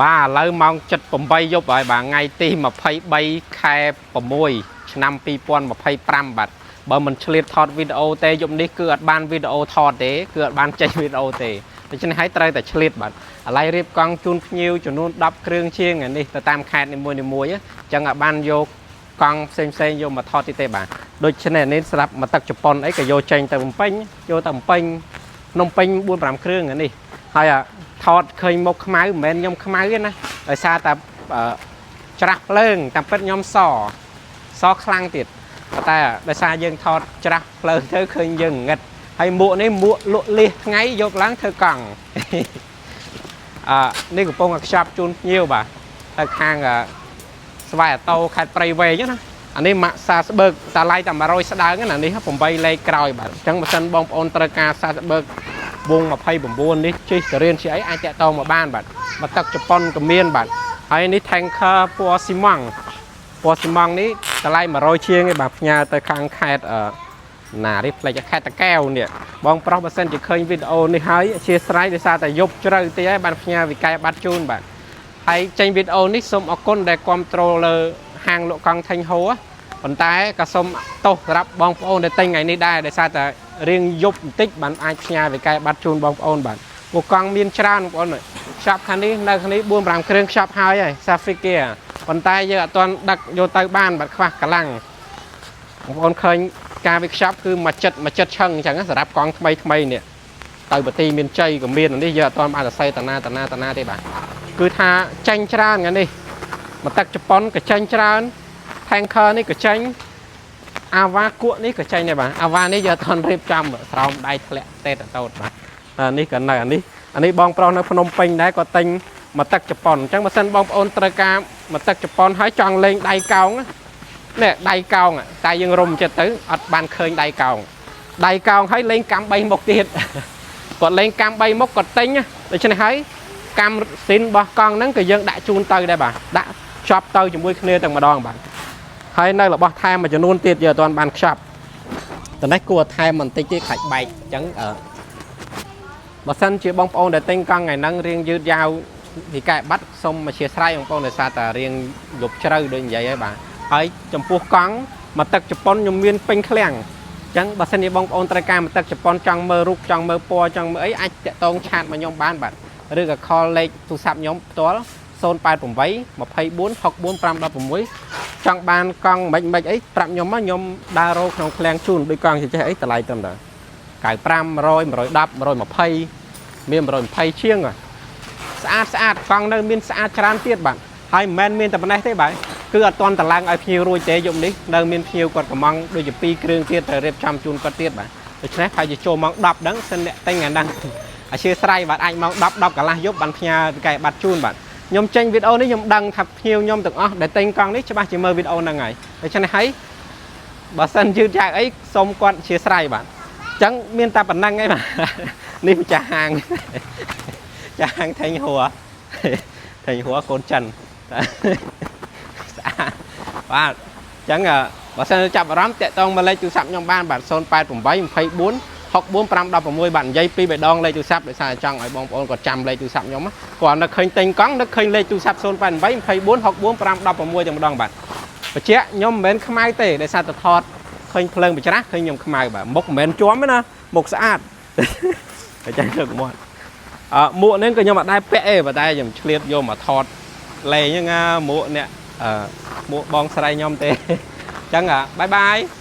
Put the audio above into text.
បាទឥឡូវម៉ោង7:08យប់ហើយបាទថ្ងៃទី23ខែ6ឆ្នាំ2025បាទបើមិនឆ្លៀតថតវីដេអូទេយប់នេះគឺអត់បានវីដេអូថតទេគឺអត់បានចេញវីដេអូទេដូច្នេះហើយត្រូវតែឆ្លៀតបាទឥឡូវរៀបកង់ជូនភ្ញៀវចំនួន10គ្រឿងជាងថ្ងៃនេះទៅតាមខេត្តនីមួយៗអញ្ចឹងឲ្យបានយកកង់ផ្សេងផ្សេងៗយកមកថតទៀតទេបាទដូច្នេះនេះស្រាប់មកទឹកជប៉ុនអីក៏យកចេញទៅបំពេញយកទៅបំពេញភ្នំពេញ4 5គ្រឿងថ្ងៃនេះហើយអាថតឃើញមុខខ្មៅមិនមែនខ្ញុំខ្មៅទេណាដោយសារតែអឺច្រាស់ភ្លើងតាមពិតខ្ញុំសសខ្លាំងទៀតប៉ុន្តែដោយសារយើងថតច្រាស់ភ្លើងទៅឃើញយើងងឹតហើយមួកនេះមួកលក់លៀសថ្ងៃយកឡើងធ្វើកង់ អឺនេះកំពុងតែខ្ចប់ជូនភ្ញៀវបាទទៅខាងអឺស្វាយអាតូខេត្តព្រៃវែងណាអានេះម៉ាក់សាស្បឺកតាឡៃតែ100ស្ដើងណានេះ8លេខក្រោយបាទអញ្ចឹងបើសិនបងប្អូនត្រូវការសាស្បឺកវង29នេះជិះសរៀនជាអីអាចតាក់ទងមកបានបាទមកទឹកជប៉ុនក៏មានបាទហើយនេះ tanker ពណ៌ស៊ីម៉ង់ពណ៌ស៊ីម៉ង់នេះតម្លៃ100ជាងឯងបាទផ្ញើទៅខាងខេត្តអឺ ណានេះផ្លេចខេត្តតាកែវនេះបងប្រុសបើសិនជាឃើញវីដេអូនេះហើយអធិស្ឋានដោយសារតែយប់ជ្រៅតិចហើយបានផ្ញើវិក័យប័ត្រជូនបាទហើយចេញវីដេអូនេះសូមអរគុណដែលគ្រប់គ្រងលើហាងលក់កង់ថេងហូប៉ុន្តែក៏សូមទោសសម្រាប់បងប្អូនដែលទិញថ្ងៃនេះដែរដោយសារតែរៀងយប់បន្តិចបានអាចផ្ញើវិក័យប័ត្រជូនបងប្អូនបាទពួកកង់មានច្រើនបងប្អូនខ្ចប់ខាងនេះនៅខាងនេះ4 5គ្រឿងខ្ចប់ហើយហើយសាហ្វីគាប៉ុន្តែយើងអត់ទាន់ដឹកយកទៅបានបាទខ្វះកម្លាំង បងប្អូនឃើញការវាខ្ចប់គឺមួយចិត្តមួយចិត្តឆឹងអញ្ចឹងណាសម្រាប់កង់ថ្មីថ្មីនេះទៅប្រទីមានជ័យក៏មានអានេះយើងអត់ទាន់បានសរសេរតាណាតាណាតាណាទេបាទគឺថាចាញ់ច្រើនថ្ងៃនេះមកទឹកជប៉ុនក៏ចាញ់ច្រើន tanker នេះក៏ចាញ់អាវ៉ាគក់នេះក៏ចាញ់ដែរបាទអាវ៉ានេះយើងអត់ទាន់រៀបចំស្រោមដៃធ្លាក់តេតតោតបាទអានេះក៏នៅអានេះអានេះបងប្រុសនៅភ្នំពេញដែរក៏ទិញមកទឹកជប៉ុនអញ្ចឹងបើសិនបងប្អូនត្រូវការមកទឹកជប៉ុនហើយចង់លេងដៃកោងណា នេះដៃកោងតែយើងរុំចិត្តទៅអត់បានឃើញដៃកោងដៃកោងហើយលេងកម្ម3មុខទៀត គាត់លេងកម្ម3មុខគាត់ទិញណាដូច្នេះហើយកម្មស៊ីនរបស់កង់ហ្នឹងក៏យើងដាក់ជូនទៅដែរបាទដាក់ខ្ចប់ទៅជាមួយគ្នាទាំងម្ដងបាទហើយនៅរបស់ថែមមួយចំនួនទៀតយើងអត់ទាន់បានខ្ចប់តនេះគួរថែមបន្តិចទៀតខ្លាច់បែកអញ្ចឹងអឺបើសិនជាបងប្អូនដែលទិញកង់ថ្ងៃហ្នឹងរៀងយឺតយ៉ាវពីកែបាត់សូមអធិស្ឋានបងប្អូនដោយសារតែរៀងយប់ជ្រៅដូចនិយាយហើយបាទ ហើយចំពោះកង់មកទឹកជប៉ុនខ្ញុំមានពេញឃ្លាំងអញ្ចឹងបើសិនជាបងប្អូនត្រូវការមកទឹកជប៉ុនចង់មើលរូបចង់មើលពណ៌ចង់មើលអីអាចតាក់ទង chat មកខ្ញុំបានបាទឬក៏ call លេខទូរស័ព្ទខ្ញុំផ្ទាល់088 24 64 516ចង់បានកង់មិនមិនអីប្រាប់ខ្ញុំមកខ្ញុំដើររោក្នុងឃ្លាំងជូនដូចកង់ចេះអីតម្លៃត្រឹមតែ95 100 110 120មាន120ជាងបាទស្អាតស្អាតកង់នៅមានស្អាតច្រើនទៀតបាទហើយមិនមែនមានតែប៉ុណ្ណេះទេបាទគឺអត់ទាន់តឡើងឲ្យភ្ញៀវរួចទេយប់នេះនៅមានភ្ញៀវគាត់កំងដូចជា2គ្រឿងទៀតត្រូវរៀបចំជូនគាត់ទៀតបាទដូច្នេះប្រហែលជាចូលម៉ោង10ដឹងសិនអ្នកទិញថ្ងៃហ្នឹងអធិស្ឋានបាទអាចម៉ោង10 10កន្លះយប់បានផ្ញើវិក័យប័ត្រជូនបាទខ្ញុំចេញវីដេអូនេះខ្ញុំដឹងថាភ្ញៀវខ្ញុំទាំងអស់ដែលទិញកង់នេះច្បាស់ជាមើលវីដេអូហ្នឹងហើយដូច្នេះហើយបើសិនយឺតយ៉ាវអីសូមគាត់អធិស្ឋានបាទអញ្ចឹងមានតែប៉ុណ្្នឹងឯងបាទនេះម្ចាស់ហាងចាស់ហាងថេងហួរថេងហួរកូនចិន ស្អាតបាទអញ្ចឹងបើសិនចាប់អារម្មណ៍តាក់ទងមកលេខទូរស័ព្ទខ្ញុំបានបាទ088 24 64 516បាទនិយាយពីរបីដងលេខទូរស័ព្ទដោយសារចង់ឲ្យបងប្អូនគាត់ចាំលេខទូរស័ព្ទខ្ញុំគាត់នៅឃើញទិញកង់នឹកឃើញលេខទូរស័ព្ទ088 24 64 516តែម្ដងបាទបញ្ជាក់ខ្ញុំមិនមែនខ្មៅទេដោយសារតែថតឃើញភ្លើងបច្រាស់ឃើញខ្ញុំខ្មៅបាទមុខមិនមែនជាប់ទេណាមុខស្អាត អញ្ចឹងលើកមាត់អឺមួកនេះក៏ខ្ញុំអត់ដែរពាក់ទេប៉ុន្តែខ្ញុំឆ្លៀតយកមកថតលេងហ្នឹងណាមួកអ្នកអឺមួកបងស្រីខ្ញុំទេអញ្ចឹង bye bye.